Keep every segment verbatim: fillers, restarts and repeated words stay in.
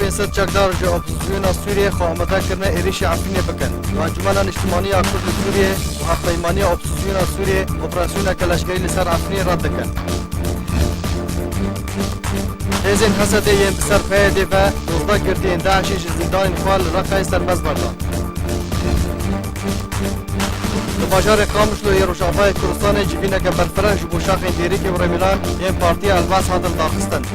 Sed çekdar ji opozîsyona Sûriyê xwe amade kirine êrîşî Efrînê bikin. Encûmena Niştimanî ya Kurd li Sûriyê û Hevpeymaniya Opozîsyona Sûriyê operasyoneke leşkerî li ser Efrînê red dikin. Hêzên H S D'ê yên bi ser P Y D'ê ve dozdeh girtiyên DAIŞ'ê ji zîndanên xwe li Reqayê serbest berdan. Li bajarê Qamişlo yê Rojavayê Kurdistanê civîneke berfireh ji bo şaxên Dêrikê û Remîlan yên Partiya Elbas hatin daxistin.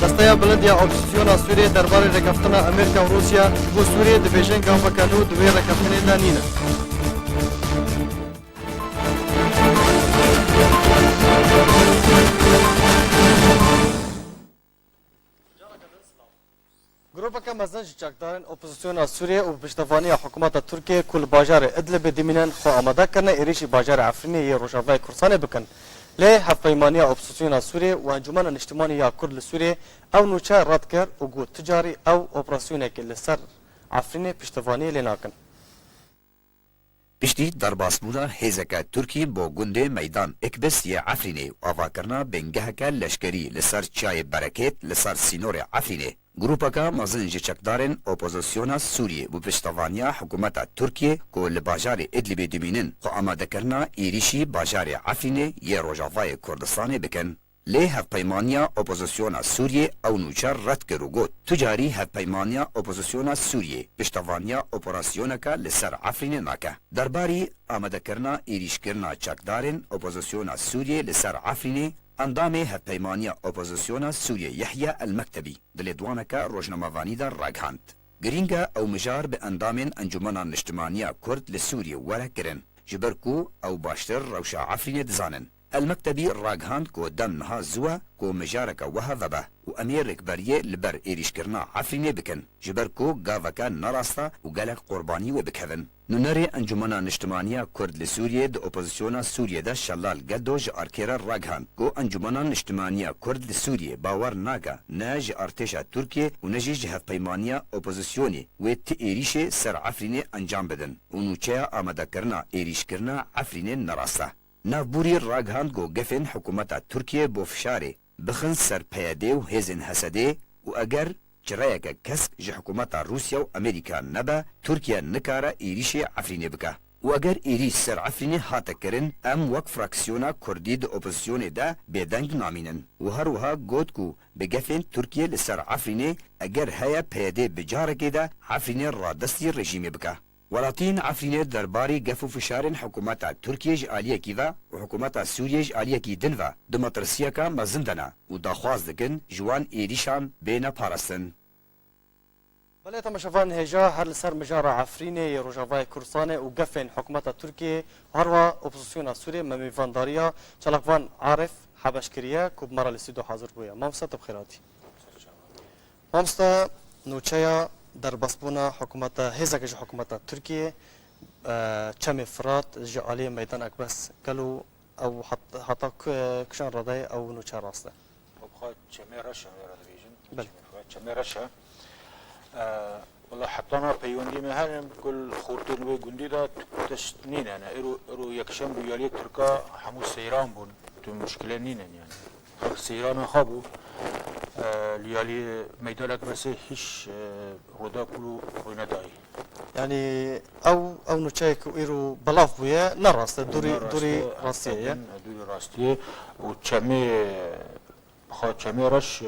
Desteya Bilind ya Opozîsyona Sûriyê derbarê rêkeftina Amerîka û Rûsya ji bo Sûriyê dibêjin gaveke nû di wê rêkeftinê de nîne. Grûpeke mezin ji çekdarên opozîsyona Sûriyê û bi piştevaniya hikûmeta Tirkiyê ku li bajarê Idlibê dimînin, xwe amade kirine êrîşî bajarê Efrînê yê Rojavayê Kurdistanê bikin. Lê Hevpeymaniya Opozîsyona Sûriyê û Encûmena Niştimanî ya Kurd li Sûriyê ew nûçe red kir û got, tu carî ew operasyonekê li ser Efrînê piştevaniyê lê nakin. Piştî derbasbûna hêzeke Tirkî bo gundê Meydan Ikbis yê Efrînê û avakirina bingeheke leşkerî li ser Çiyayê Berekêt li ser sînorê Efrînê, grûpeke mezin ji çekdarên opozîsyona Sûriyê û piştevaniya hikûmeta Tirkiyê ku li bajarê Idlibê dimînin, xwe amade kirina êrîşî bajarê Efrînê yê Rojavayê Kurdistanê bikin. Lê Hevpeymaniya Opozîsyona Sûriyê ew nûçe red kir û got, tu carî Hevpeymaniya Opozîsyona Sûriyê piştevaniya operasyoneke li ser Efrînê nake. Derbarî amadekirina êrîşkirina çekdarên Opozîsyona Sûriyê li ser Efrînê, endamê Hevpeymaniya Opozîsyona Sûriyê Yehya El-Mektebî di lêdwaneke rojnamevanî de ragihand, girîng e ew mijar bi endamên Encûmena Niştimanî ya Kurd li Sûriyê were kirin, ji ber ku ew baştir rewşa Efrînê dizanin. El-Mektebî ragihand ku dem niha zû e ku mijareke wiha vebe û em ê rêkberiyê li ber êrîşkirina Efrînê bikin, ji ber ku gaveke nerast e û gelek qurbanî wê bikevin. Nûnerê Encûmena Niştimanî ya Kurd li Sûriyê di opozîsyona Sûriyê de Şelal Gedo ji arkê re ragihand ku Encûmena Niştimanî ya Kurd li Sûriyê bawer nake ne ji artêşa Tirkiyê û ne jî ji hevpeymaniya opozîsyonê wê ti êrîşê ser Efrînê encam bidin û nûçeya amadekirina êrîşkirina Efrînê nerast e. Navbûrî ragihand ku gefên hikûmeta Tirkiyê bo fişarê bixin ser P Y D û hêzên H S D û eger çireyeke kesk ji hikûmeta Rûsya û Amerîka nebe, Tirkiye nikare êrîşê Efrînê bike. Û eger êrîş ser Efrînê hate kirin, em wek fraksiyona Kurdî di opozîsyonê de bêdeng namînin. Û her wiha got ku bi gefên Tirkiye li ser Efrînê, eger heye P Y D bi carekê de Efrînê radestî rejîmê bike. Welatiyên Efrînê derbarê gef û fişarên hikûmeta Tirkiyê ji aliyekî ve û hikûmeta Sûriyê ji aliyekî din ve di metirsiyeke mezin de ne û daxwaz dikin ji wan êrîşan bêne parastin. Belê temaşevanên hêja, her li ser mijara Efrînê yê Rojavayê Kurdistanê û gefên hikûmeta Tirkiyê û herwiha opozîsyona Sûriyê me mêvandariya çalakvan Arif Hebeş kiriye ku bi me re li stûdyo hazir bûye. Mamoste, tu bi xêr hatî. Mamoste, nûçeya derbasbûna hikûmeta, hêzeke ji hikûmeta Tirkiyê, e, Çemê Firat ji aliyê Meydan Ekbes, gelo ew hat-, hata ku-, kişan radayê ew nûçe rast e? Xwe bi xwe Çemê Reş e, wê re dibêjin. Belê. Çemê Firat, Çemê Reş e. E, wela heta niha peywendiyê me hene, ku li xortên wê gundî de tişt nîne ne. Îro, îro yekşem bû, yaliyê Tirka hemû seyran bûn. Tu muşkile nînin yani. Her seyranan xwe bû, e, li yaliyê Meydan Ekbesê hiç, e, roda kul û rûnedayî. Yani ew, ew nûçeyek ku îro belav bûye, ne rast e, dûrî, ne rast e, dûrî rastiyê ye. Dûrî rastiyê û Çemê, xwe Çemê Reş, e,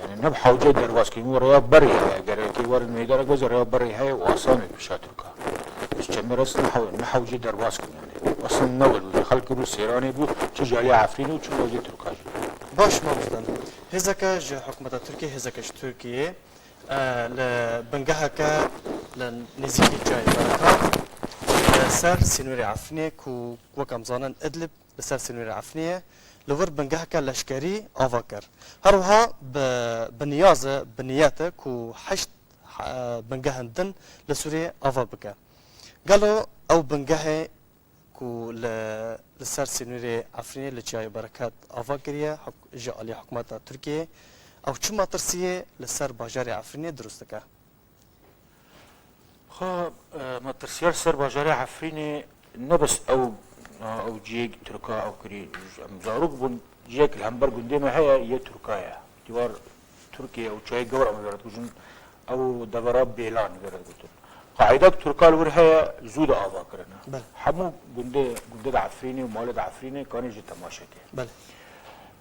yani ne bi hewce derbas kirin, rêya berê heye, gerek werin Meydan Ekbesê rêya berê heye û asan e pişa Tirka. Ji Çemê Reş ne hew-, ne hewce derbas kirin yani. Aslında ne were, xelk bû seyranê bû, çi ji aliyê Efrînê û çi ji aliyê Tirka jî. Baş, mamoste. Hêzeke ji hikûmeta Tirkiyê, hêzeke ji Tirkiyê, e, li bingeheke li nêzîkî Çiyayê Berekat, li ser sînorê Efrînê ku wek em zanin Idlib li ser sînorê Efrînê ye, li wir bingeheke leşkerî ava kir. Her wiha bi, bi niyaz e, bi niyet e ku heşt, e, bingehên din li Sûriyê ava bike. Gelo ew bingehê ku li, li ser sînorê Efrînê li Çiyayê Berekat ava kiriye, huk-, ji alî hikûmeta Tirkiyê, ew çi metirsiyê li ser bajarê Efrînê dirust dike? Xwe, e, metirsiyar ser bajarê Efrînê ne bes ew, e, ew cihê Tirka ew kirî, em zarok bûn, cihek li hember gundê me heye, yê Tirka ye. Dîwar Tirkiye û çayê gewr em vê re dibêjin, ew devera Bêlan vê re digotin. Qaîdek Tirka li wir heye, zû de ava kirine. Belê. Hemû gundê, gundê de Efrînê û malê de Efrînê kanê jî temaşe ke. Belê.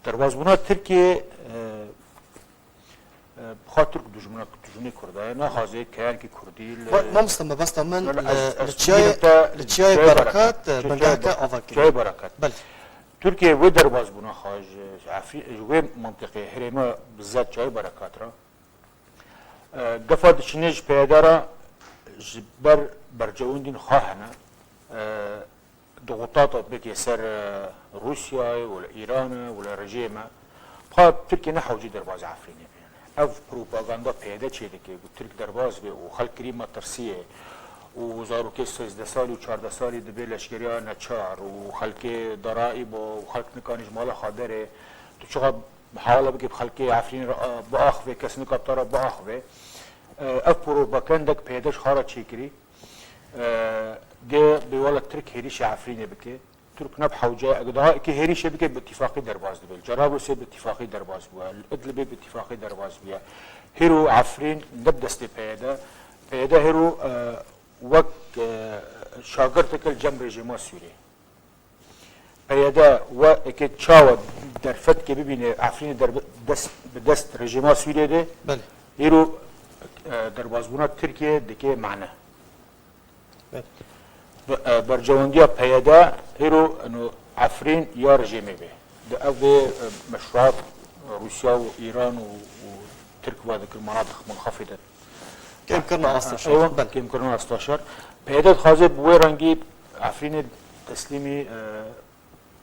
Derbazbûna Tirkiye, e, e, bi xwe Tirk dijminek, dijminê Kurda ye, naxwaze keyankî Kurdî li Ma-, Mamoste, mebesta min Li, li, ez, li ez çiyayê, bînim te li çiyayê çiyayê Berekat, Berekat, e, çi-, çiyayê bingeheke Be-, ava kirî. Çiyayê Berekat. Belê. Tirkiye wê derbazbûna xwe ji, ji Efrî-, ji wê mintîqê herêma bizet çiyayê Berekat re, e, gefa diçine ji P Y D re ji ber bercewendên xwe hene, e, dixutata bike ser, e, Rûsyayê, wele Îranê, wele rejîmê. Xwe Tirkiye ne hewcî derbazî Efrînê bê. Ev propaganda P Y D çêdike, ku Tirk derbas be û xelk kirî metirsiyê û zarokê sêzdeh salî û çardeh salî dibe leşkeriya neçar û xelkê daraî bo û xelk nikanî ji mala xwe derê. Tu çiqa muhawele bike bi xelkê Efrînê re, a, biaxive, kes nika te re biaxive. E, ev propagandek P Y D ji xwe re çêkirî. E, ge bê wele Tirk hêrîşê Efrînê bike. Tirk ne bi hewce, eger daha eke hêrîşê bike, bi îtîfaqî derbas dibe. Li Cerablûsê bi îtîfaqî derbas bûye. Li Idlibê bi îtîfaqî derbas bûye. Hêro Efrîn ne bi destê P Y D. P Y D hêro, e, wek, e, şagirteke li cem rejîma Sûriyê. P Y D we eke çawa derfetke bibîne, Efrînê derbe-, dest, bi dest rejîma Sûriyê de, Belê. Hêro, e, derbasbûna Tirkiye dike mane. Belê. Bi, e, bercewendiya P Y D hêro eno Efrîn ya rejîmê be. Di ev bê, e, meşruat Rûsya û Îran û, û Tirk ve dikir manatix munxafide. Kêmkirina asta şer. Ewan Belê. Kêmkirina asta şer. P Y D dixwaze bi wê rengî Efrînê teslîmî,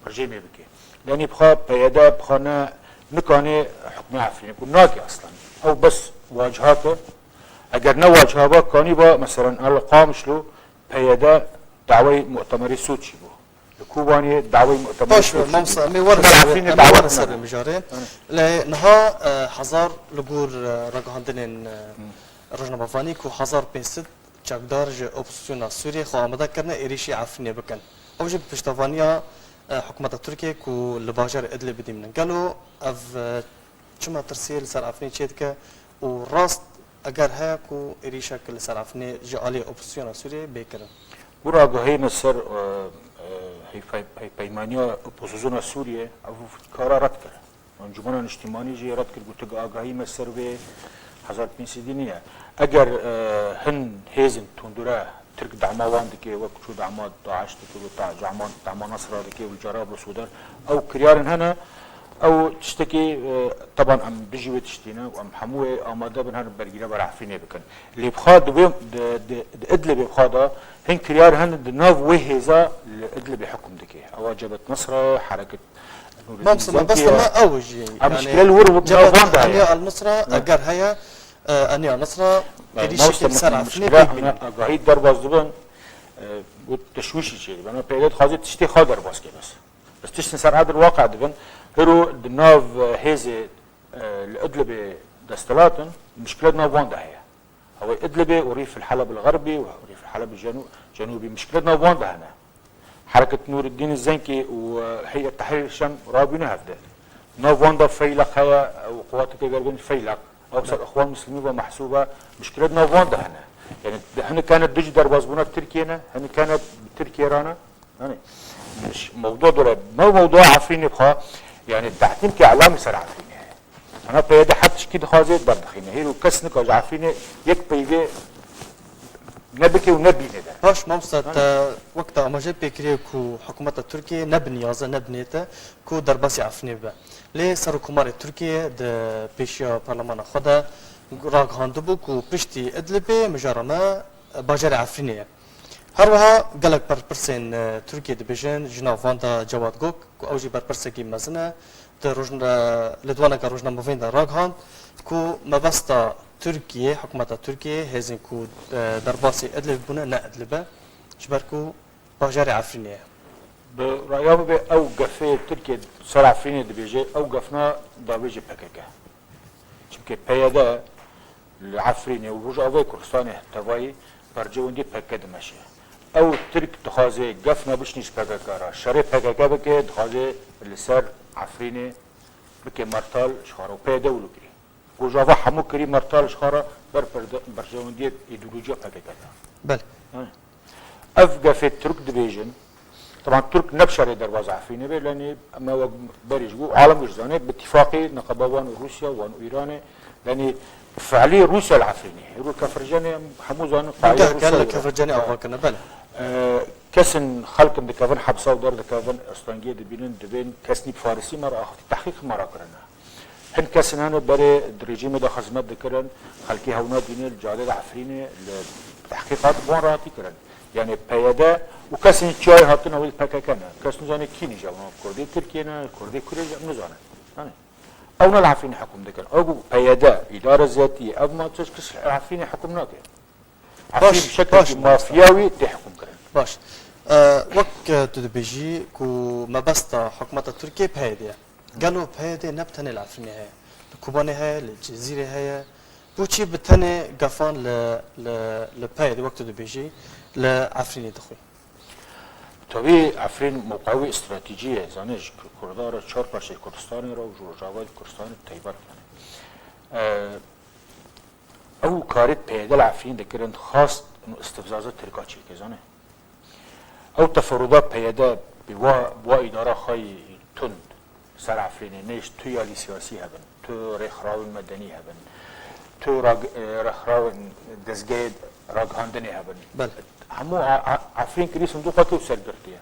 e, rejîmê bike. Yanî bixwe P Y D bixwe ne, nikane hukmê Efrînê ku nake aslan. Ew bes waciha ke, eger ne waciha ba kanî ba, meselen, el Qamişlo P Y D dawey mu'temerê Soçî bû. Li Kobaniyê dawey mu'temerê Baş, Soçî bû. Mamosta, em ê werin Şer ser, Efrînê em ê dawet werin ser nebe. Mijarê. Lê niha, e, hezar li gor, e, ragihandinên, e, rojnamevanî ku hezar pênc sed çekdar ji opozisyona Sûriyê xwe amade kirine êrîşî Efrînê bikin. Ew jî bi piştevaniya, e, hikûmeta Tirkiyê ku li bajarê Idlibê dimînin. Gelo ev, e, çi metirsiyê li ser Efrînê çêdike û rast eger heye ku êrîşek li ser Efrînê ji aliyê opozisyona Sûriyê bê kirin? Gora agahiyê me ser, e, e, heyfey-, heypeymaniya opozisyona Sûriyê ev kara red kir. Encûmena Niştîmanî jî red kir, gotik agahî me ser vê hezar pênc sedî nîne. Eger, e, hin hêzên tundure Tirk dema wan dike, wek çû dema DAIŞ dike, wek ta-, dema, dema Nasra dike, wek Cerablus û der, ew kiryarên hene, ew tiştekî, e, teban em dijî wê tiştî ne, em hemû wê amade bin her bergîre ber Efrînê bikin. Lê bixwe di wê, di, di, di Idlibê bixwe de hin kiryar hene di nav wê hêza li Idlibê hukm dike. Ewa Cebhet Nasra, Hereket Nûreddîn Mamsa, Zenkî mebesta ye. Me ew jî, Em yanî, muşkile li wir Cebhet nav wan de heye. Eniya El Nusra, Ne? Eger heye, e, Eniya Nusra, E, êrîşekî Mamsa, li ser Efrînê muşkile pêk bîne. Hene agahî derbas dibin, e, û teşwîşî çêdibin. Ama P Y D dixwaze tiştê xwe derbas ke bes. Bes tiştên ser edir waqe dibin. Hero di nav, e, hêzê, e, li Idlibê desthilat in, muşkile di nav wan de heye. Ew ê Idlibê û Rîf el Heleb el Xerbî û Rîf el Heleb el Jenû-, Cenûbî muşkile di nav wan de hene. Hereket Nûreddîn Zenkî û, e, Heyet Tehrîr Şem rabîne hevde. Nav wan de Feylaq heye û quwateke gergin Feylaq. Ew ser Ixwan Muslimî ve mehsûb e, muşkile di nav wan de hene. Yani, hinek hene dij derbazbûna Tirkiye ne, hinek hene bi Tirkiye re ne. Yani, ş-, mewdu dore, me mewdu Efrînê bixwe, yani, tehdîmke îlamî ser Efrînê heye. Ana P Y D her tişkî dixwaze berdixîne. Hêro kes nika ji Efrînê yek peyvê nebike û nebîne de. Baş, mamosta, Yani. Te wek te amaje pê kiriye ku hikûmeta Tirkiyê ne bi niyaz e, ne bi niyet e ku derbasî Efrînê bibe. Lê Serokkomarê Tirkiyê di pêşiya parlemana xwe de ragihandibû ku piştî Idlibê mijara me bajarê Efrînê ye. Her wiha gelek berpirsên, e, Tirkiyê dibêjin, ji nav van de Cewad Gok, ku ew jî berpirsekî mezin e, di rojna-, lêdwaneke rojnamevên de ragihand ku mebesta Tirkiyê, hikûmeta Tirkiyê, hêzên ku, e, derbasî Idlib bûne, ne Idlib e, ji ber ku bajarê Efrînê ye. Bi raya min be ew gefê Tirkiye ser Efrînê dibêje, ew gefna davêjê P K K. Çimkî P Y D li Efrînê û Rojavayê Kurdistanê tevayî bercewendî P K K dimeşe. Ew Tirk dixwaze gefna bişnî ji P K K re. Şerê P K K bike, dixwaze li ser Efrînê Bike Martal ji xwe re û P Y D wilo kirî. Rojava hemû kirî Martal ji xwe re ber perde-, berjewendiyê îdeolojiya P K K de. Belê. Ev gefê Tirk dibêjin. Teban Tirk ne bi şerê derbaz Efrînê be, lenê me wek berê ji bo alem jî zane, bi tifaqê neqeba wan û Rûsya, wan û Îranê, lenê fe'lî Rûsya li Efrînê. Hêro kefircenê em hemû zanin qaîde Rûsya. Geh gel li kefircenê ava kirine, belê. Kesin xelkin dikevin hepsa û derdikevin, astengiyê dibînin, dibên kesnî bi Farisî me re axifî, tehqîq me re kirine. Hin kesin hene berê di rejîmê de xizmet dikirin, xelkê hew nadîne li cadê de Efrînê li tehqîqat bi wan re hatî kirin. Yanî P Y D û kesên çiyayê hatine wê li P K K ne. Kes nizane kî ne ji wan, Kurdê Tirkiyê ne, Kurdê Kurê jî em nizanin. Yanî ew ne li Efrînê hikûm dikin. Ew ku P Y D îdare zetiyê, ev ma çeş kes li Efrînê hikûm nake. Efrîn bi şekilekî mafyawî tê hikûm kirin. Baş. E, wek e, tu dibêjî ku mebesta hikûmeta Tirkiyê P Y D ye. Gelo P Y D ne bi tenê li Efrînê heye. Li Kobanê heye, li Cizîrê heye. Boçî bi tenê gefan li, li, li P Y D, wek tu dibêjî, li Efrînê dixwî? Tabî Efrîn mewqeya wî stratejî ye. Zanê ji Kurda re, çar parçeyê Kurdistanê re û ji Rojavayê Kurdistanê bi taybet. Yanî, e, ew karê P Y D li Efrîn dikirin, dixwast û istifzaza Tirka çêke, zanê. Ew teferruda P Y D bi wa, bi wa îdara xwe yî tund ser Efrînê, nêşt tu yalî siyasî hebin, tu rêxrawên medenî hebin, tu rag-, e, rêxrawên dezgehê ragihandinê hebin. Belê. Hemû A-, A-, Efrîn kirî sindoqa ke û sergirtiye.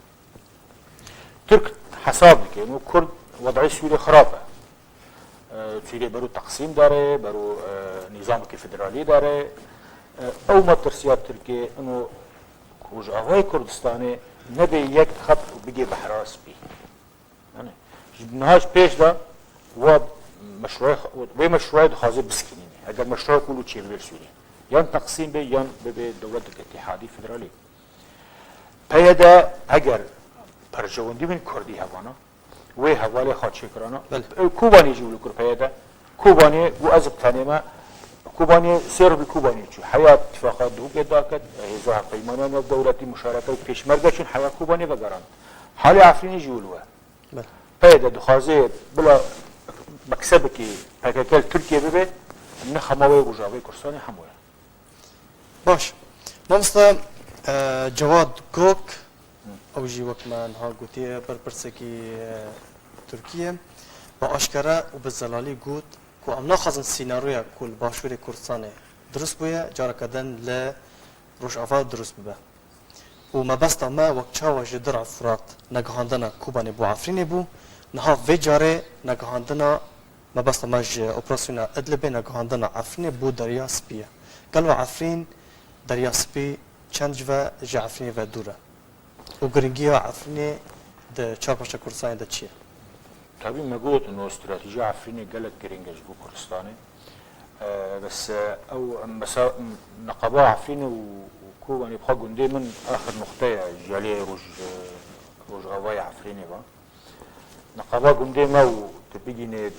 Tirk hesab dike, û Kurd wed'ê Sûriyê xirab e. E, Sûriyê bero teqsîm dare, bero, e, nîzamekî federalî dare. E, ew metirsiya Tirkê ino Rojavayê Kurdistanê nebe yek xet û bigê Behra Spî. Yanî, ji niha ji pêş de wa meşrûyê, wê meşrûyê dixwaze biskînîne. Eger meşrûyê ku wilo çêbibe li Sûriyê. Yan teqsîm be, yan bibe dewletek îtîhadî federalî. P Y D eger perjewendî bin Kurdî hevana, wê hevalê xwe çêkirana. Belê. Ew Kobanê jî wilo kir P Y D. Kobanê got ez bi tenê me, Kobanê sê ribî Kobanê çû. Heya tifaqa Duhokê daket, hêza hevpeymaniya navdewletî, muşarekeyê pêşmerge çûn, heya Kobanê vegerand. Halê Efrînê jî wilo ye. Belê. P Y D dixwaze bila meksebekî P K K li Tirkiyê bibe, ne xema wê Rojavayê Kurdistanê hemû ye. Baş. Mamosta, e, Cewad Gok, ew jî wek me niha gotiye, berpirsekî, e, Tirkiyê, bi aşkere û bi zelalî got ku em naxwazin sînaroya ku li Başûrê Kurdistanê dirust bûye, careke din li Rojava dirust bibe. Û mebesta me wek çawa ji dira Furat negihandina Kobanê bo Efrînê bû, niha vê carê negihandina, mebesta me ji operasyona Idlibê negihandina Efrînê bo Derya Spî ye. Gelo Efrîn, Derya Spî çend ji ve ji Efrînê ve dûr e? Û giringiya Efrînê di çar parça Kurdistanê de çi ye? Tabî me got, no stratejiya Efrînê gelek giring e ji bo Kurdistanê. E, bes, e, ew, em, mesela, em, neqeba Efrînê û, û Kobanê bi xwe gundê min axir nuqte ye ji aliyê roj-, e, rojavayê Efrînê ve. Neqeba gundê me û tu bigînê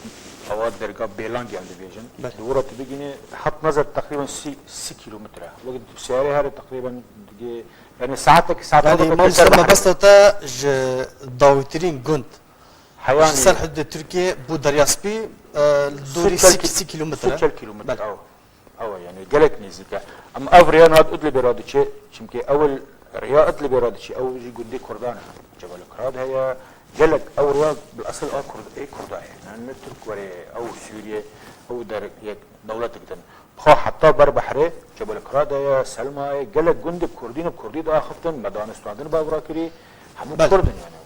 ewa derga Bêlangê em dibêjin. Belê. Di wir re tu bigînê heft metre teqrîben sî, sî kîlometre. Wek tu seyarê here teqrîben digê, yanî saetek, saetek Yanî, mamoste, mebesta te ji dawîtirîn gund Heyanî. Ji ser hududê Tirkiyê bo Derya Spî, e, li dorî sî, sî kîlometre. Sî çel kîlometre, Belê. Ew, ew e, yanî gelek nêzîk e. Em ev rêya niha Idlibê re diçe, çimkî ew rêya Idlibê re diçe, ew jî gundê Kurdan e. Cebel Kirat heye, gelek ew rêya bil esil a Kurd, ê Kurda ye. Yanî ne Tirk were, ew Sûriye, ew der yek dewletek din. Xwe heta ber behrê, Cebel Kirat heye, Selma ye, gelek gundê Kurdî ne, Kurdî diaxiftin, me danûstandin bi ev re kirî, hemû Belê. Kurd in yanî.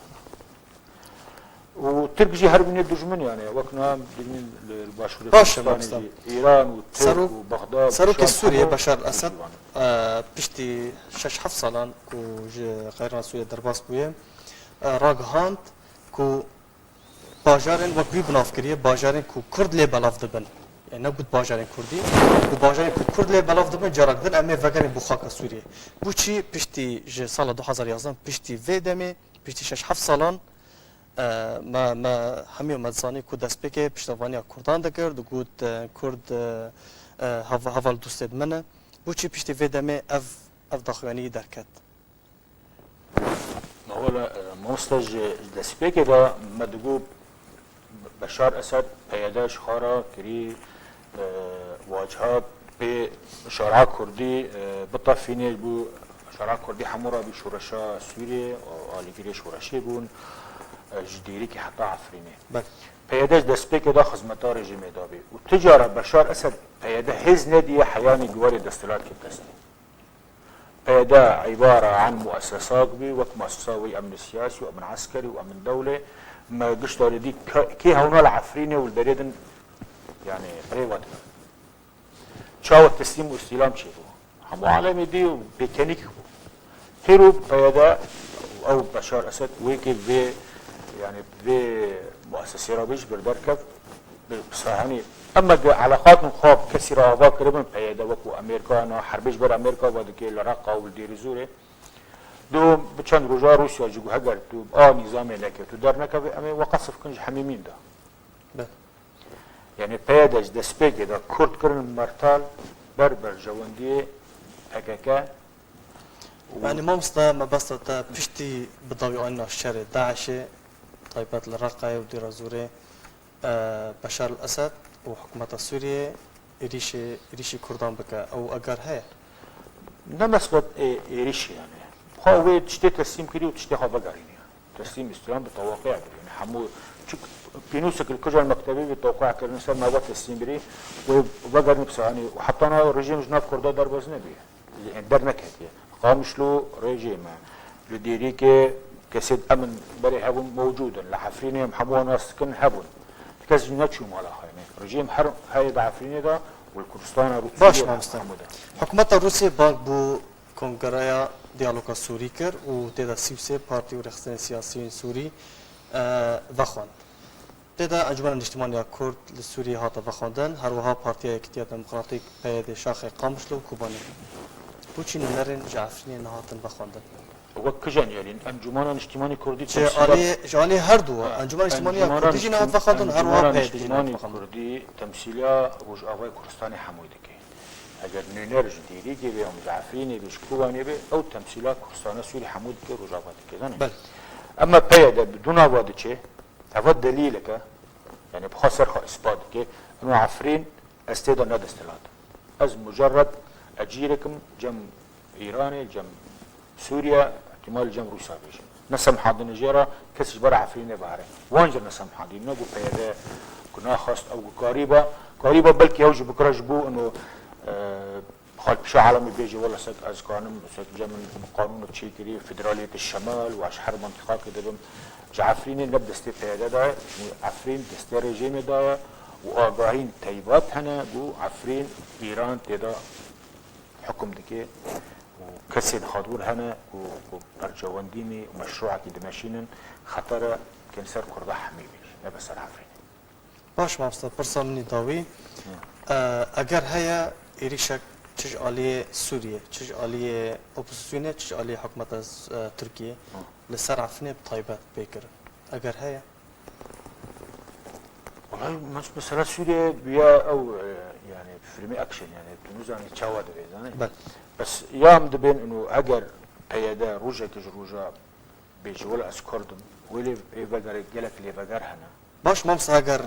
Û Tirk jî her bînê dijmin, yanî wek niha dijmin li Başûrê Baş e, Kurdistanê mamosta. Jî Îran û Tirk Serok, û Bexdad, Serokê Şam, Sûriyê hemû Beşar el Esed, Tirkî wan. E, piştî şeş heft salan ku ji qeyrana Sûriyê derbas bûye, e, ragihand ku bajarên wek wî belav kiriye, bajarên ku Kurd lê belav dibin. Yani ne got bajarên Kurdî, ku bajarên ku Kurd lê belav dibin, carak din em ê vegerên bo xaka Sûriyê. Bo çî piştî ji sala du hazar yazdeh, piştî vê demê, piştî şeş heft salan, E, me, me hemiya me dizanî ku destpêkê piştevaniya Kurdan dikir, digot, e, Kurd, e, e, hev-, heval dostê di min e. Boçî piştî vê demê ev, ev daxuyaniyî derket? Mewela, e, mamoste ji, ji destpêkê de me digot Beşar Esed P Y D ji xwe re kirî, e, waciha pê şara Kurdî, e, bitefînê, ji bo şara Kurdî hemû re bî şoreşa Sûriyê, alîgirê şoreşê bûn, e, ji Dêrikê heta Efrînê. Belê. P Y D ji destpêkê de xizmeta rejîmê de bî. Û tu cara Beşar Esed P Y D hêz nediye heyanî bi warê desthilatê destê. P Y D îbare an muessesak bî, wek muessesa wî emnê siyasî û emn eskerî û emn dewlê. Me gişta li dî ke-, kê hewna li Efrînê û li derê din, yani, rê ve dibe. Çawa teslîm û îstîlam çêbû? Hemû alemê dî û pêkenîk bû. Hêro P Y D û ew Beşar Esed wê kê vê, yani, vê muessesê re bê ji bir derkev, bi, bi sahanî. Em me eleqatên xwe bi kesî re ava kiribin P Y D, wekû Amerîka, na herbê ji ber Amerîka ve dike li Reqa û li Dêrîzorê. Do bi çend roja Rûsya jî got, heger tu a nîzamê neke, tu dernekevê, em ê we qesf kin ji hemîmîn de. Be. Yani P Y D ji destpêkê de Kurd kirin mertal ber berjewendiyê P K K. Û Yani mamoste, mebesta te piştî bi dawî anîna şerê DAIŞê, taybet li Reqayê û Dêra Zorê, e, Beşar el Esed û hikûmeta Sûriyê êrîşê, êrîşî Kurdan bike, ew eger heye? Ne mesbet ê-, êrîşî yani. Xwe wê tiştê teslîm kirî û tiştê xwe vegerîniye. Teslîm îstîlam bi tewaqiya kirî. Yani hemû çik pînûsek li kijan mektebê bi tewaqiya kirin ser me ve teslîm birî, wê vegerin bi sahanî û heta niha rejîm ji nav Kurda derbas nebî. Yani derneketiye. Qamişlo rejîm e. Li Dêrikê kesê emin berê hebûn mewcûd in. Li Efrînê em hemû nas dikin hebûn. Kes jî neçû mala xwe. Yani rejîm her heye di Efrînê de û li Kurdistana Rû-, Baş Sûriyê mamoste. Hemû de. Hikûmeta Rûsiyê bang bû Kongreya Diyaloga Sûrî kir û tê de sî û sê partî û rêxistinên siyasî yên Sûrî, e, vexwend. Tê de Encûmena Niştimanî ya Kurd li Sûriyê hate vexwendin, her wiha Partiya Yekîtiya Demokratîk, P Y D, şaxê Qamişlo û Kobanê. Boçî nûnerên ji Efrînê nehatin vexwendin? Wek kijan yelîn Encûmena Niştimanî Kurdî Ji temsîla alî, ji alî her du, Ha, Encûmena Niştimanî ya Encûmena Kurdî jî nehat Niştim-, vexwendin, her wiha Encûmena P Y D jî nehat Niştimanî vexwendin. Kurdî temsîla Rojavayê Kurdistanê hemû dike. Eger nûner ji Dêrikê be, em ji Efrînê be, ji Kobanê be, ew temsîla Kurdistana Sûrî hemû dike, Rojava dike, zanî? Belê. Ema P Y D bi dû nava diçe, eva delîlek e, yani bi xwe ser xwe îspat dike, ino Efrîn ez tê de ne desthilat. Ez mucerred ecîrek im cem Îranê, cem Sûriye, ihtimal cem Rûsya bêjin. Nesemhandine jê re, kes ji ber Efrînê vehare. Wan jî nesemhandîne, got P Y D gunah xwest, ew got karîba. Karîba belkî ew jî bikira ji bo ino, e, xalpişa alemê bêje, wela sek ez kanim, sek cem min qanûn çêkirî, federaliyetê şemal, û ez ji her mantîqakê dibim. Ji Efrînê ne bi destê P Y D de ye, ji Efrîn destê rejîmê de ye û agahîn teybat hene, got Efrîn Îran tê de hukum dike û kesên xwedûr hene ku, ku bercewendînê û meşrûekî dimeşînin, xetere kên ser Kurda hemî bê, ne be ser Efrînê. Baş, mamoste, pirsa min î dawî. Hı. E, eger heye êrîşek çi ji aliyê Sûriyê, çi ji aliyê opozîsyonê, çi ji aliyê hikûmeta, e, Tirkiyê Hı. li ser Efrînê bi taybet bê kirin? Eger heye? Wallahî, mes-, mesela Sûriye ya ew, e, yani filmê action, yani tu nizanî çawa divê, zanî? Belê. Bes ya em dibên ino eger P Y D rojekê ji roja bêje, wela ez Kurd im, wê lê ê vegerê gelek lêveger hene. Baş, mamoste, eger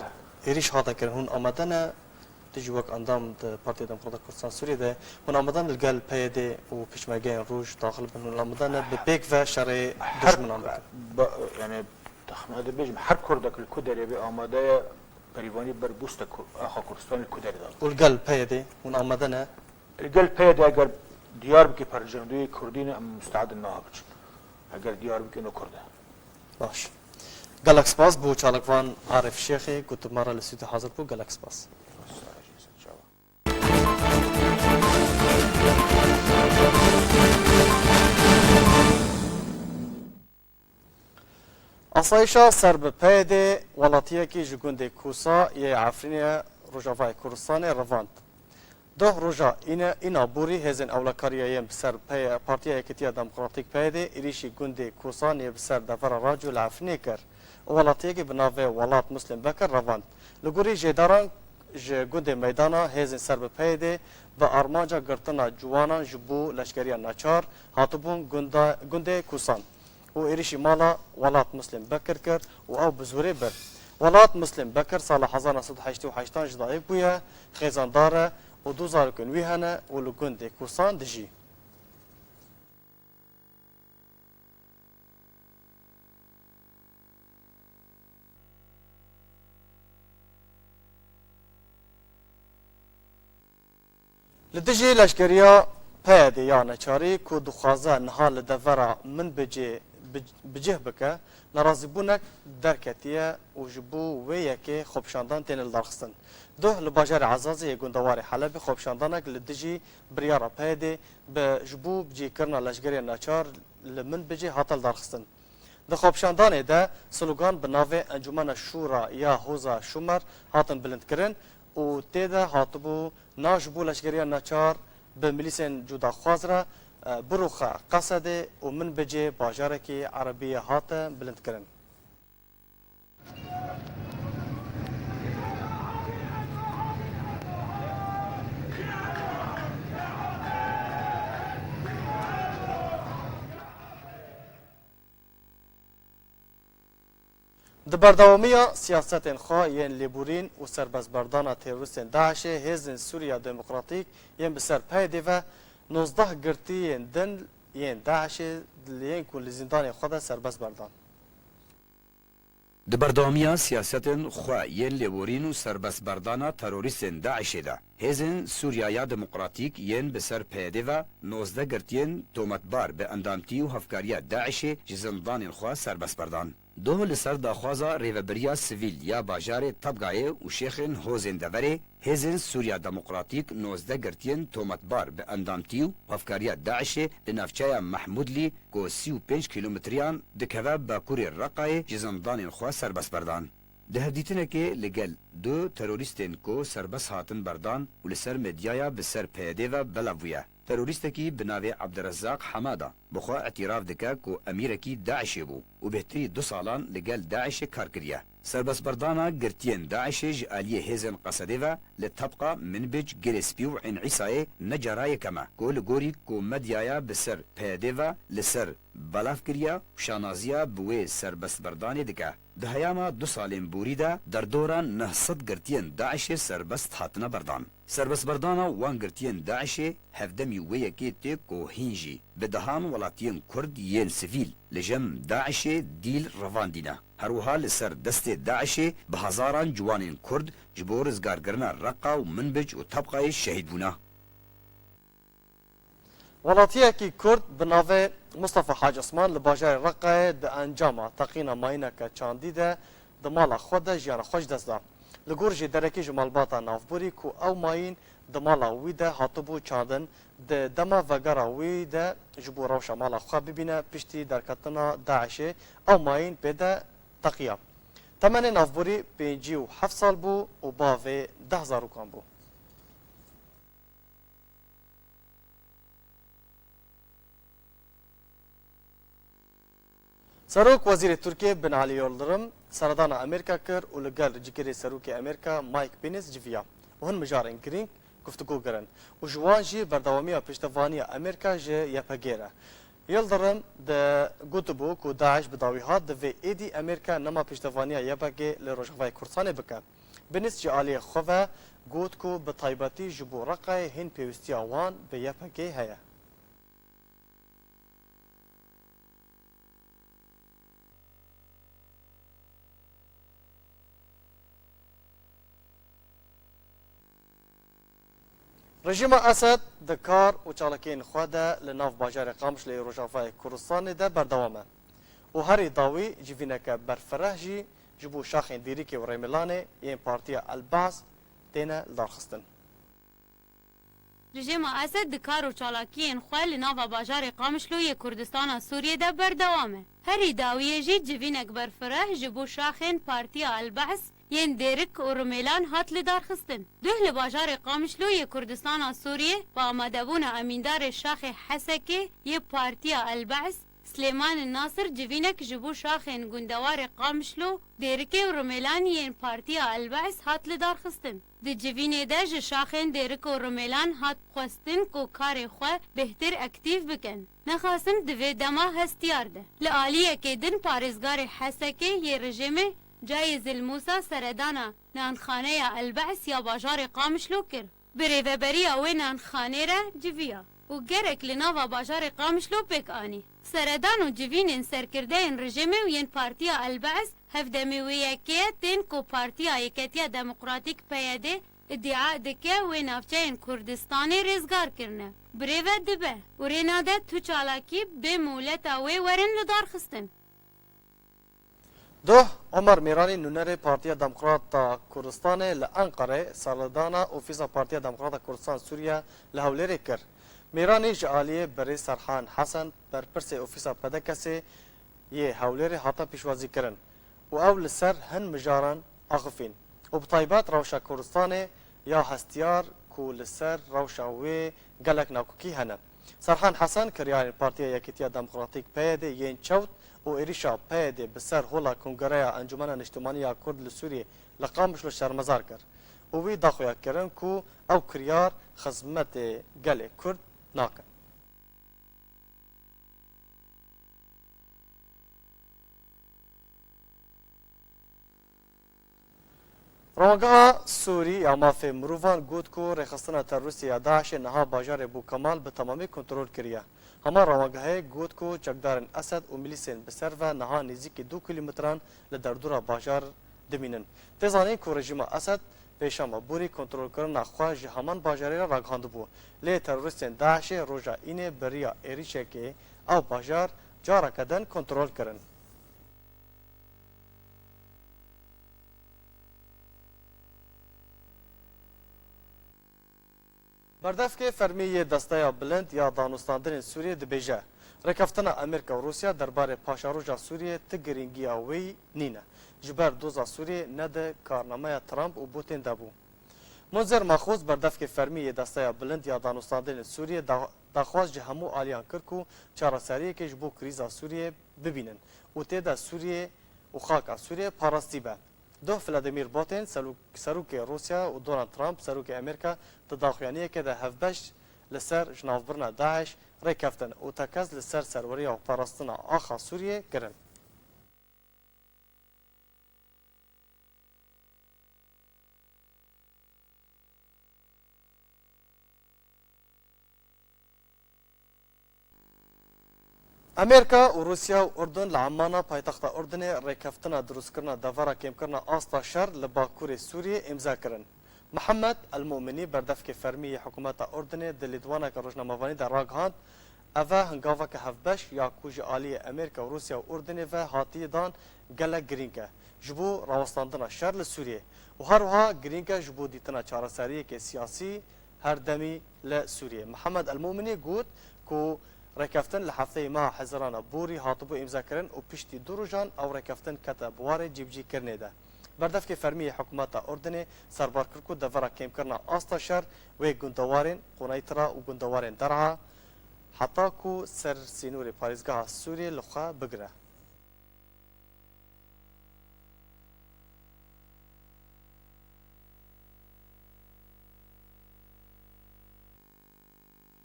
êrîş hate kirin, hûn amade ne, tu jî wek endam di Partiya Demokrata Kurdistan Sûriyê de, hûn amade ne li gel P Y D û pêşmergeyên roj daxil bin, hûn amade ne bi pêk ve şerê Her, dijminan bikin? ba-, yani, Texmîna dibêjim, her Kurdek li ku derê be amade ye berîvanî ber bûste ku-, axa Kurdistanê li ku derê de. Û li gel P Y D hûn amade ne? Li gel P Y D eger Diyarbekir percendûyê Kurdî ne, em musteed in niha biçin. Eger Diyarbekir ne Kurd e. Baş. Gelek spas bo çalakvan Arif Şêxê ku tu me re li stûdyo hazir bû. Gelek spas. Asayîşa ser bi P Y D'ê welatiyekî ji gundê Kûsa yê Efrînê Rojavayê Kurdistanê revand. Doh roja îne, îna borî hêzên ewlekariyê yên bi ser P Y, Partiya Yekîtiya Demokratîk P Y D êrîşî gundê Kûsan yê bi ser devera radyo li Efrînê kir û welatiyekî bi navê Welat Muslim Bekir revand. Li gorî jêdaran ji gundê meydana hêzên ser bi P Y D bi armanca girtina ciwanan ji bo leşkeriya neçar hatibûn gunda, gundê Kûsan û êrîşî mala Welat Muslim Bekir kir û ew bi zorê bir. Welat Muslim Bekir sala hezar neh sed û heştê û heştan ji dayik bûye, xêzandar e û du zarokên wî hene û li gundê Kûsan dijî. Li dijî leşkeriya P Y D'ê ya neçarî ku dixwaze niha li devera Minbicê bi, bi cih bike, nerazîbûnek derketiye û ji bo wê yekê xwepişandan têne lidarxistin. Duh li bajarê Ezazê yê gundewarê Helebê xwepişandanek li dijî biryara P Y D'ê bi ji bo bicihkirina leşkeriyên neçar li Minbicê hate lidarxistin. Di xwepişandanê de slogan bi navê Encûmena Şûra ya Hoza Şûmer hatin bilindkirin û tê de hatibû na ji bo leşkeriya neçar bi milîsên cudaxwaz re, e, biroxe Qesedê û Minbicê bajarekî erebî ye hate bilindkirin. Di berdewamiya siyasetên xwe yên lêborîn û serbestberdana terorîstên DAIŞê, Hêzên Sûriya Demokratîk yên bi ser P Y D'ê ve nozdeh girtiyên din yên DAIŞê li yên ku li zîndanên xwe de serbest berdan. Di berdewamiya siyasetên xwe yên lêborîn û serbestberdana terorîstên DAIŞê de, Hêzên Sûriya ya Demokratîk yên bi ser P Y D'ê ve nozdeh girtiyên tometbar bi endamtî û hevkariya DAIŞê ji zindanên xwe serbest berdan. Doh li ser daxwaza rêvebiriya sivîl ya bajarê Tabgayê û şêxên hozên deverê, Hêzên Sûriya Demokratîk nozdeh girtiyên tometbar bi endamtî û hevkariya DAIŞê li navçeya Mehmûdlî ku sî û pênc kîlometriyan dikeve bakurê Reqayê ji zindanên xwe serbest berdan. Di hevdîtinekê li gel du terorîstên ku serbest hatin berdan û li ser medyaya bi ser P Y D'ê ve belav bûye. Terorîstekî bi navê Abdirezzaq Hemada bi xwe îtîraf dike ku emîrekî DAIŞê bû û bêhtirî du salan li gel DAIŞê kar kiriye. Serbestberdana girtiyên DAIŞê ji aliyê hêzên Qesedê ve li Tebqa, Minbic, Girê Spî û Ên Îsayê ne cara yekem e ku li gorî ku medyaya bi ser P Y D'ê ve li ser belav kiriye û şanaziya bi wê serbestberdanê dike. Di heyama du salên borî de derdora neh sed girtiyên DAIŞê serbest hatine berdan. Serbestberdana wan girtiyên DAIŞê hevdemî wê yekê tê ku hîn jî bi dehan welatiyên Kurd yên sivîl li cem DAIŞê dîl revandîne. Her wiha li ser destê DAIŞê bi hezaran ciwanên Kurd ji bo rizgarkirina Reqa û Minbic û Tebqayê şehîd bûne. Welatiyekî Kurd bi navê Mustafa Hac Osman li bajarê Reqayê di encama teqîna mayîneke çandî de di mala xwe de jiyana xwe ji dest da. Li gor jêderekî ji malbata navborî ku ew mayîn di mala wî de hatibû çandin, di dema vegera wî de ji bo rewşa mala xwe bibîne piştî derketina DAIŞê, ew mayîn pê de teqiya. Temenê navborî pêncî û heft sal bû û bavê deh zarokan bû. Serok Wezîrê Tirkiyê Binalî Yildirim seredana Amerîka kir û li gel Cîgirê Serokê Amerîka Mike Pence civiya û hin mijarên girîng guftûgo kirin û ji wan jî berdewamiya piştevaniya Amerîka ji Y P G re. Yildirim di gotibû ku DAIŞ bi dawî hat, divê êdî Amerîka nema piştevaniya Y P G li Rojavayê Kurdistanê bike. Pence ji aliyê xwe ve got ku bi taybetî ji bo Reqayê hîn pêwîstiya wan bi Y P G heye. Rejîma Esed di kar û çalakiyên xwe de li nav bajarê Qamişlo yê Rojavayê Kurdistanê de berdewam e û herî dawî civîneke berfireh jî ji bo şaxên dîrikê û rêmêlanê yên Partiya El-Baas têne lidarxistin. Rejîma Esed di kar û çalakiyên xwe li nava bajarê Qamişlo yê Kurdistana Sûriyê de berdewam e. Herî dawiyê jî civînek berfireh ji bo şaxên Partiya El-Baas yên Dêrik û Rumêlan hat lidarxistin. Duh li bajarê Qamişlo yê Kurdistana Sûriyê bi amadebûna emîndarê şaxê Hesekê yê Partiya El-Baas, Silêman Nasir civînek ji bo şaxên gundewarê Qamişlo, Dêrikê û Rumêlan yên Partiya El-Baas hat lidarxistin. Di civînê de ji şaxên Dêrik û Rumêlan hat xwestin ku karê xwe bêhtir aktîf bikin. Nexasim di vê dema hestiyar de. Li aliyekê din parêzgarê Hesekê yê rejîmê Cayê Zilmûsa seredana nanxaneya El Be's ya bajarê Qamişlo kir. Bi rêveberiya wê nanxanê re civiya û gerek li nava bajarê Qamişlo pêk anî. Seredan û civînên serkirdeyên rejîmê û yên Partiya El Be's hevdemê wê yekê ye, tên ku Partiya Yeketiya Demokratîk, P Y D, îdia dike wê navçeyên Kurdistanê rêzgar kirine. Birêve dibe û rê nade tu çalakî bê mihleta wê werin lidarxistin. Doh, Omer Mêranî, nûnerê Partiya Demokrata Kurdistanê li Enqerê, seredana ofîsa Partiya Demokrata Kurdistan Sûriye li Hewlêrê kir. Mêranî ji aliyê berê Serhan Hesen, berpirsê ofîsa P D K S'ê yê Hewlêrê hate pêşwazîkirin û ew li ser hin mijaran axifîn û bi taybet rewşa Kurdistanê ya hestiyar ku li ser rewşa wê gelek nakokî hene. Serhan Hesen kiryarên Partiya Yekîtiya Demokratîk, P Y D, yên çewt û êrîşa P Y D bi ser hola Kongreya Encûmena Niştimanî ya Kurd li Sûriyê li Qamişlo şermezar kir û wî daxuya kirin ku ew kiryar xizmetê gelê Kurd nakin. Rongeha Sûrî ya Mafê Mirovan got ku rêxistina terorîstî ya DAIŞ'ê niha bajarê Bûkemal bi temamî kontrol kiriye. Hema rewangehê got ku çekdarên Esed û milîsên bi ser ve niha nêzîkî du kîlometran li derdora bajar dimînin. Tê zanîn ku rejîma Esed pêşema borî kontrolkirina xwe ji heman bajarê re ragihandibû. Lê terorîstên DAIŞ'ê roja Înê bi riya êrîşekê ew bajar careke din kontrol kirin. Berdevkê fermî yê Desteya Bilind ya Danûstandinên Sûriyê dibêje, rêkeftina Amerîka û Rûsya derbarê paşeroja Sûriyê ti girîngiya wê nîne, ji ber doza Sûriyê ne di karnameya Trump û Putin de bû. Munzer Maxûz, berdevkê fermî yê Desteya Bilind ya Danûstandinên Sûriyê, da-, daxwaz ji hemû aliyan kir ku çareseriyekê ji bo krîza Sûriyê bibînin û tê de Sûriyê û xaka Sûriyê parastî be. Doh Vladimir Putin, serok-, serokê Rûsya, û Donald Trump, serokê Amerîka, di daxuyaniyekê de hevbeş li ser jinavbirina DAIŞ rê keftin û tekez li ser serweriya û parastina axa Sûriyê kirin. Amerîka û Rûsya û Urdun li Emmana, paytexta Urdunê, rêkeftina dirustkirina devera kêmkirina asta şer li bakurê Sûriyê îmza kirin. Mihemed El Muminî, berdevkê fermî yê hikûmeta Urdunê, di lêdwaneke rojnamevanî de ragihand, eve hingaveke hevbeş ya ku ji aliyê Amerîka û Rûsya û Urdunê ve hatiye dan gelek girîng e ji bo rawestandina şer li Sûriyê û her wiha girîng e ji bo dîtina çareseriyeke siyasî her demî li Sûriyê. Mihemed El Muminî got ku rêkeftin li hefteyê meha Hezirana borî hatibû îmzakirin û piştî du rojan ew rêkeftin kete bi warê cîbicîkirinê de. Berdevkê fermî yê hikûmeta Urdunê serbar kir ku devera kêmkirina asta şer wê gundewarên Quneytira û gundewarên Der'a heta ku ser sînorê parêzgeha Sûriyê li xwe bigire.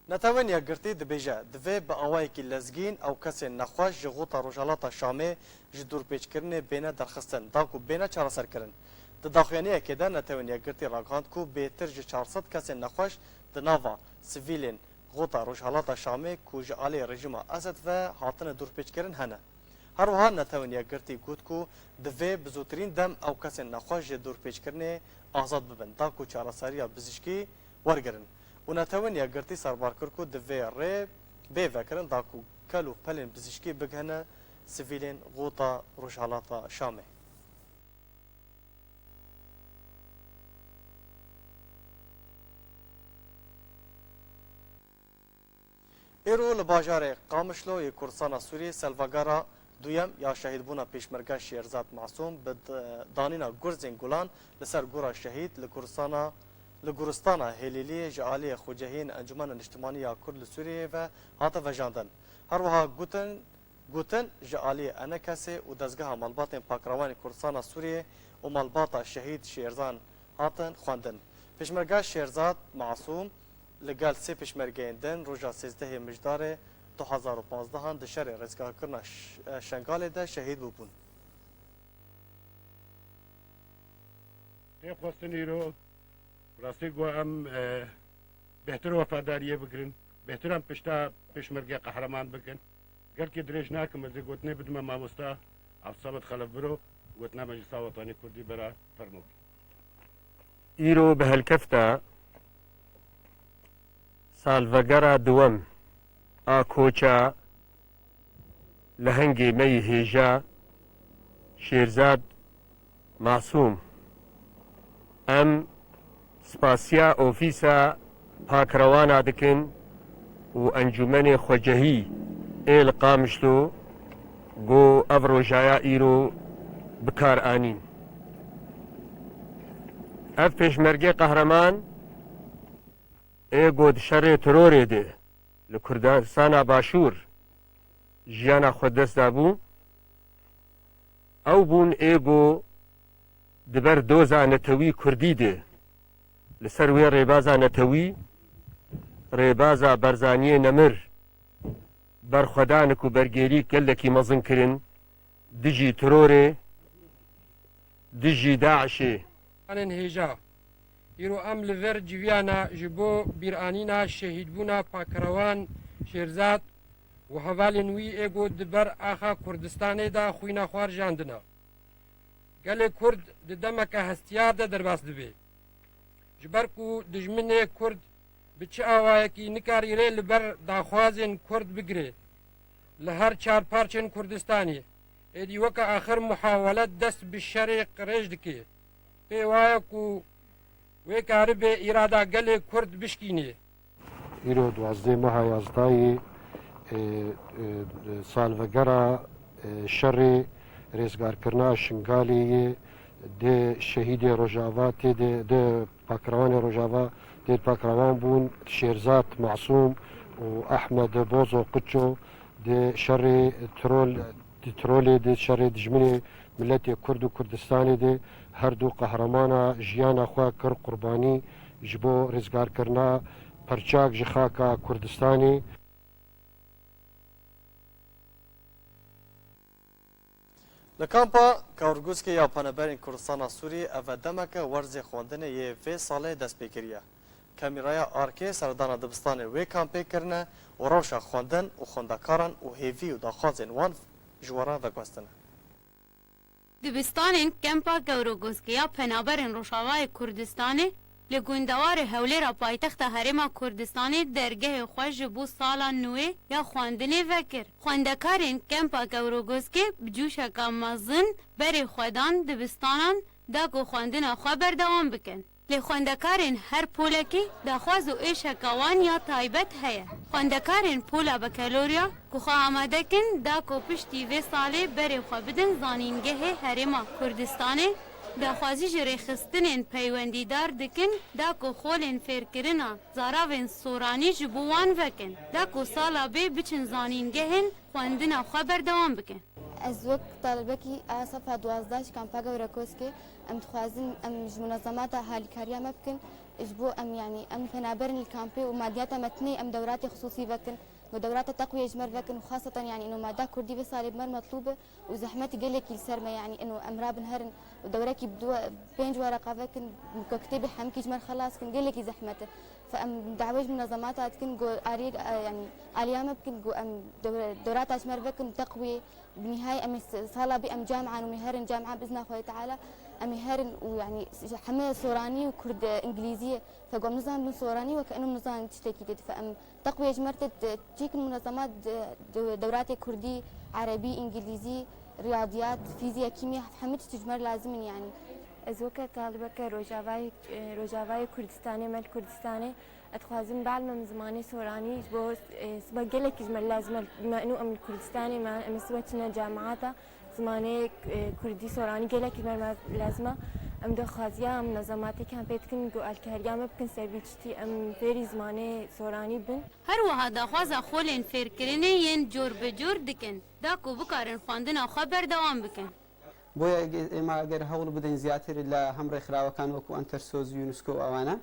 Netewên Yekgirtî dibêje, divê bi awayekî lezgîn ew kesên nexweş ji xota Rojhilata Şamê ji dorpêçkirinê bêne derxistin, da ku bêne çareserkirin. Di daxuyaniyekê de Netewên Yekgirtî ragihand ku bêtir ji çar sed kesên nexweş di nava sivîlên xota Rojhilata Şamê ku ji alî rejîma Esed ve hatine dorpêçkirin hene. Her wiha Netewên Yekgirtî got ku divê bi zûtirîn dem ew kesên nexweş ji dorpêçkirinê azad bibin, da ku çareseriya pizîşkî wergirin. Û Netewên Yekgirtî serbar kir ku divê rê bê vekirin, da ku kel û pelên pizîşkî bigihine sivîlên xota Rojhilata Şamê. Îro li bajarê Qamişlo yê Kurdistana Sûriyê salvegera duyem ya şehîdbûna Pêşmerge Şêrzad Masûm bi d-, danîna gurzên gulan li ser gora şehîd li Kurdistana, li Guristana Hêlîliyê ji aliyê xwecehiyên Encûmena Niştimanî ya Kurd li Sûriyeyê ve hate vejandin. Her wiha gotin, Gotin, ji aliyê ENKS'ê û Dezgeha Malbatên Pakrewanê Kurdistana Sûriyê û malbata şehîd Şêrzan hatin xwendin. Pêşmerge Şêrzad Masûm li gel sê pêşmergeyên din roja sêzdehê Mijdarê du hezar û panzdehan di şerê rizgarkirina Ş-, Şengalê de şehîd bûbûn. Tê xwestin îro, rastî ku em, e, bêhtir wefadariyê bigirin, bêhtir em pişta pêşmerge qehreman bikin. Gelkî dirêj nakim, ez ê gotinê bidime mamosta Abdulsamed Xelef Biro, gotina Meclisa Wetanî Kurdî bera fermo. Îro bi helkefta salvegera duwem a koça lehengê me yê hêja Şêrzad Masûm, em spasiya Ofîsa Pakrewana dikin û Encûmenê Xwecehî ê li Qamişlo ku ev rojaya îro bi kar anîn. Ev pêşmergê qehreman ê ku di şerê terorê de li Kurdistana Başûr jiyana xwe dest dabû, ew bûn ê ku di ber doza netewî kurdî de, li ser wê rêbaza netewî, rêbaza Barzaniyê nemir, berxwedanik û bergêrî gelekî mezin kirin dijî terorê, dijî DAIŞê. Anên hêja. Îro em li vir civiyana ji bo bîranîna şehîdbûna Pakrewan Şêrzad û hevalên wî ê ku di ber axa Kurdistanê de xwîna xwe rijandina. Gelê Kurd di demeke hestiyar de derbas dibe. Ji ber ku dijminê Kurd bi çi awayekî nikarî rê li ber daxwazên Kurd bigire, li her çar parçên Kurdistanê, êdî weke axir muhawelet dest bi şerê qirêj dike. Pê waye ku wê karibe îrada gelê Kurd bişkînê. Îro duwazdeh meha yazdayê, e, e, salvegera, e, şerê rêzgarkirina Şingalê yê, dê şehîdê Rojava tê de, dê pakrewanê Rojava tê de pakrewan bûn, Şêrzad Masûm û Ehmed Bozo Qiço, dê şerê trol, di trolê, dê şerê dijminê miletê Kurd û Kurdistanê de her du qehremana jiyana xwe kir qurbanî ji bo rêzgarkirina perçak ji xaka Kurdistanê. Li kampa Kawrgûskê ya Penaberên Kurdistana Sûriyê ev e demeke werzê xwendinê yê vê salê dest pê kiriye. Kamîraya Arkê serdana dibistanê wê kampê kirine û rewşa xwendin û xwendekaran û hêvî û daxwazên wan ji we re veguhestine. Dibistanên Kempa Kewrogoskê ya Penaberên Rojavayê Kurdistanê li gundewarê Hewlêra paytexta Herêma Kurdistanê dergehê xwe ji bo sala nûê ya xwendinê vekir. Xwendekarên Kempa Kewrogoskê bi cûşeka mezin berê xwe dan dibistanan da ku xwendina xwe berdewam bikin. Lê xwendekarên her polekê daxwaz û êşeka wan ya taybet heye. Xwendekarên Pola Bekelorya ku xwe amade kin da ku piştî vê salê berê xwe bidin Zanîngehê Herêma Kurdistanê, daxwazî ji rêxistinên peywendîdar dikin da ku xolên fêrkirina zaravên soranî ji bo wan vekin, da ku sala bê biçin zanîngehên xwendina xwe berdewam bikin. Ez wek talibekî a sefa duwazdeh ji kampa Gewrekoskê, em dixwazin em ji munezemata halîkariya me bikin, ji bo em, yanî em penaberin li kampê û madiyata me tinê em dewratê xisûsî vekin, û dewrata teqwiyê ji me re vekin û xaseten, yanî ino mada kurdî vê salê bi me re metlûb e û zehmetî gelekî li ser me, yanî ino em rabin herin û dewrekî bi du, pênc wereqa vekin, ku kitêbê hemikî ji me re xelas kin, gelekî zehmet e. Fe em dawê ji munezemata dikin, ku aliyê, yanî aliya me bikin, ku em dewre-, dewrata ji me re vekin teqwiyê, Bi nihayê em ê s-, sala bî em camian û em ê herin camia bi izna Xwedê Teala, em ê herin û, yanî, s-, heme soranî û kurd, e, îngilîzî ye. Fe ku em nizanin soranî, weke eno nizanin tiştekî tê dife. Em teqwiyê ji me re tê, e, çêkin munezemat, e, de-, dewratê kurdî, erebî, îngilîzî, riyadiyat, fîzya, kîmya, hemî tişt ji me re lazim in, yanî. Ez weke talibeke Rojavayê, e, Rojavayê Kurdistanê, me li Kurdistanê, Ez dixwazim bielmim zimanê soranî, ji bo, e, sibe gelekî ji me lazim e, me û em li Kurdistanê me, em ê sibe çine cemaata, zimanê, e, kurdî soranî gelekî ji me lazim e. Em daxwaziya em munezematê kampê dikin ku alîkariya me bikin ser vî tiştî, em fêrî zimanê soranî bin. Her wiha daxwaza xolên fêrkirinê yên cor bi cor dikin, da ku bikarin xwendina xwe berdewam bikin. بۆیە ئێمە ئەگەر هەوڵ بدەین زیاتر لە هەم ڕێکخراوەکان وەکو ئەنتەرسۆز، یونسکۆ و ئەوانە،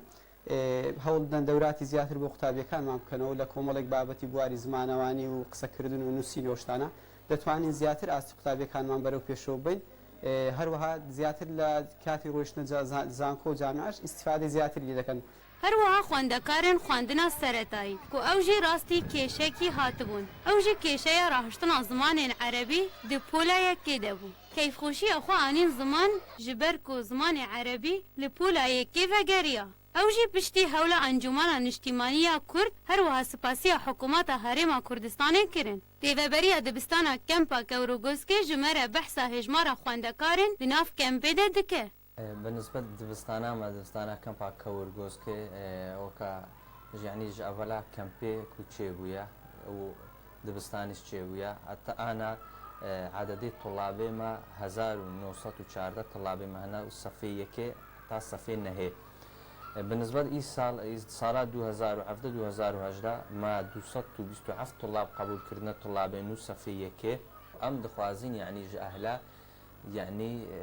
ئێ، هەوڵ بدەن دەوراتی زیاتر بۆ قوتابیەکانمان بکەنەوە لە کۆمەڵێک بابەتی بواری زمانەوانی و قسەکردن و نووسین و شتانە، دەتوانین زیاتر ئاستی قوتابیەکانمان بەرەو پێشەوە بین. E, her wiha ziyadtir li katî rojna ca-, za-, zanko û camiaş îstîfadê ziyadtir lê dikin. Her wiha xwendekarên xwendina seretayî ku ew jî rastî kêşekî hatibûn. Ew jî kêşeya rahiştina zimanên erebî di pola yekê de bû. Keyfxweşiya xwe anîn ziman ji ber ku zimanê erebî li pola yekê vegeriya. Ew jî piştî hewla Encûmena Niştîmanî ya Kurd, her wiha spasiya Hikûmeta Herêma Kurdistanê kirin. Rêveberiya dibistana Kempa Kewr û Goskê ji me re behsa hêjmara xwendekarên di nav kempê de dike. Bi nisbet dibistana me, dibistana Kempa Kewr Goskê, weka, yanî ji evela kempê ku çêbûye û dibistanî çêbûye, heta ana, e, ededê tulabê me hezar û neh sed û çardeh tulabê me hene û sefê yekê ta sefê nehê. E, bi nisbet îsal, î-, sala du hezar û hevdeh du hezar û hejdeh me du sed û bîst û heft tulab qebûl kirine, tulabê nû sefê yekê. Em dixwazin, yanî ji ehla, yanî, e,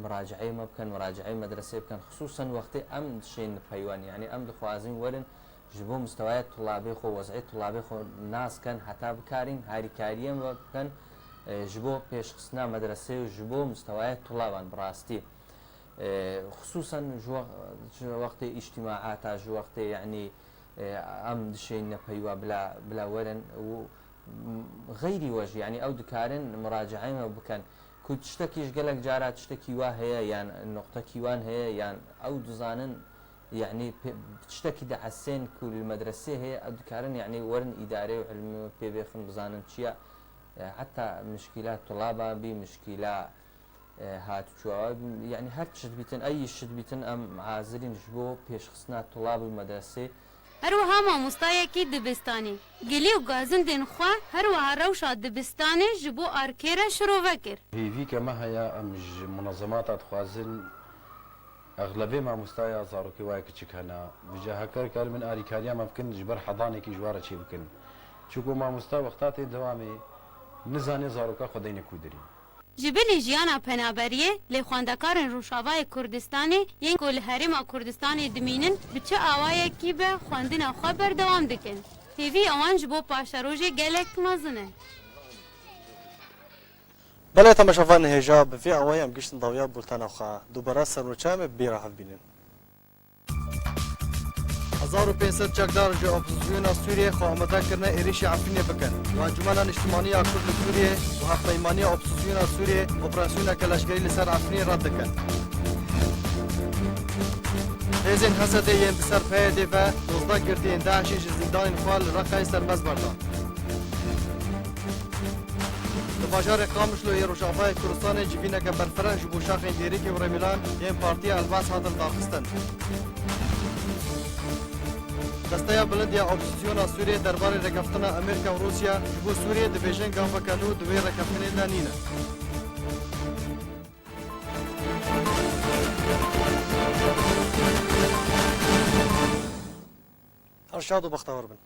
muracaeyê me bikin, muracaeyê medresê bikin, xisûsen wextê em dişên peywan, yanî em dixwazin werin ji bo mistewaya tulabê xwe, wez'ê tulabê xwe nas ken, heta bikarîn harîkariyên we bikin, e, ji bo pêşxistina medresê û ji bo mistewaya tulaban bi rastî. E, xisûsen ji we-, ji wextê îctîmaata, ji wextê, yanî, e, em dişênine peywa bila, bila werin û, m-, xeyrî we jî, yanî ew dikarin muracaeyê me bikin. Ku tiştekî ji gelek cara tiştekî wa heye yan nuqtekî wan heye yan ew dizanin, yanî pê-, tiştekî dihesên ku li medresê heye, ew dikarin, yanî werin îdarê û ilmê pê bêxin bizanin çi ye. E, heta mişkîla tulaba bî, mişkîla, e, hatçûwa, yanî her çi dibîtin, ey şi dibîtin, em hazirîn ji bo pêşxistina tulab û medresê. Her wiha mamostayekî dibistanê gilî û gazindên xwe her wiha rewşa dibistanê ji bo arkê re şirove kir. Hêvîke me heye, em ji munezemata dixwazin exlebê mamostaya zarokê waya kiçik hene, bi cihekar karibin arîkariya me bikin, ji ber hedanekî ji we re çê bikin. Çunku mamosta wexta tê dewamê nizane zaroka xwe deyne kûdirî. Ji bilî jiyana penaberiyê, lê xwendekarên Rojavayê Kurdistanê yên ku li Herêma Kurdistanê dimînin, bi çi awayekî be xwendina xwe berdewam dikin. Hêvî ewan ji bo paşerojê gelek mezin e. Belê temaşevanên hêja, bi vî awayî em gihiştin dawiya bultena xwe. Dubare ser nûçeyê em ê bi bî re hev bînin. Hezar û pênc sed çekdar ji opozîsyona Sûriyê xwe amade kirine êrîşî Efrînê bikin û Encûmena Niştimanî ya Kurd li Sûriyê û Hevpeymaniya Opozîsyona Sûriyê operasyoneke leşkerî li ser Efrînê red dikin. Hêzên H S D yên bi ser P Y D ve dozdeh girtiyên DAIŞ'ê ji zîndanên xwe li Reqayê serbest berdan. Li bajarê Qamişlo yê Rojavayê Kurdistanê civîneke berfireh ji bo şaxên dêrikê û rêmîlan yên Partiya Elbas hatin darxistin. Desteya Bilind ya Opozîsyona Sûriyê derbarê rêkeftina Amerîka û Rûsya ji bo Sûriyê dibêjin gaveke nû di wê rêkeftinê de nîne. Her şad û bextewar bin.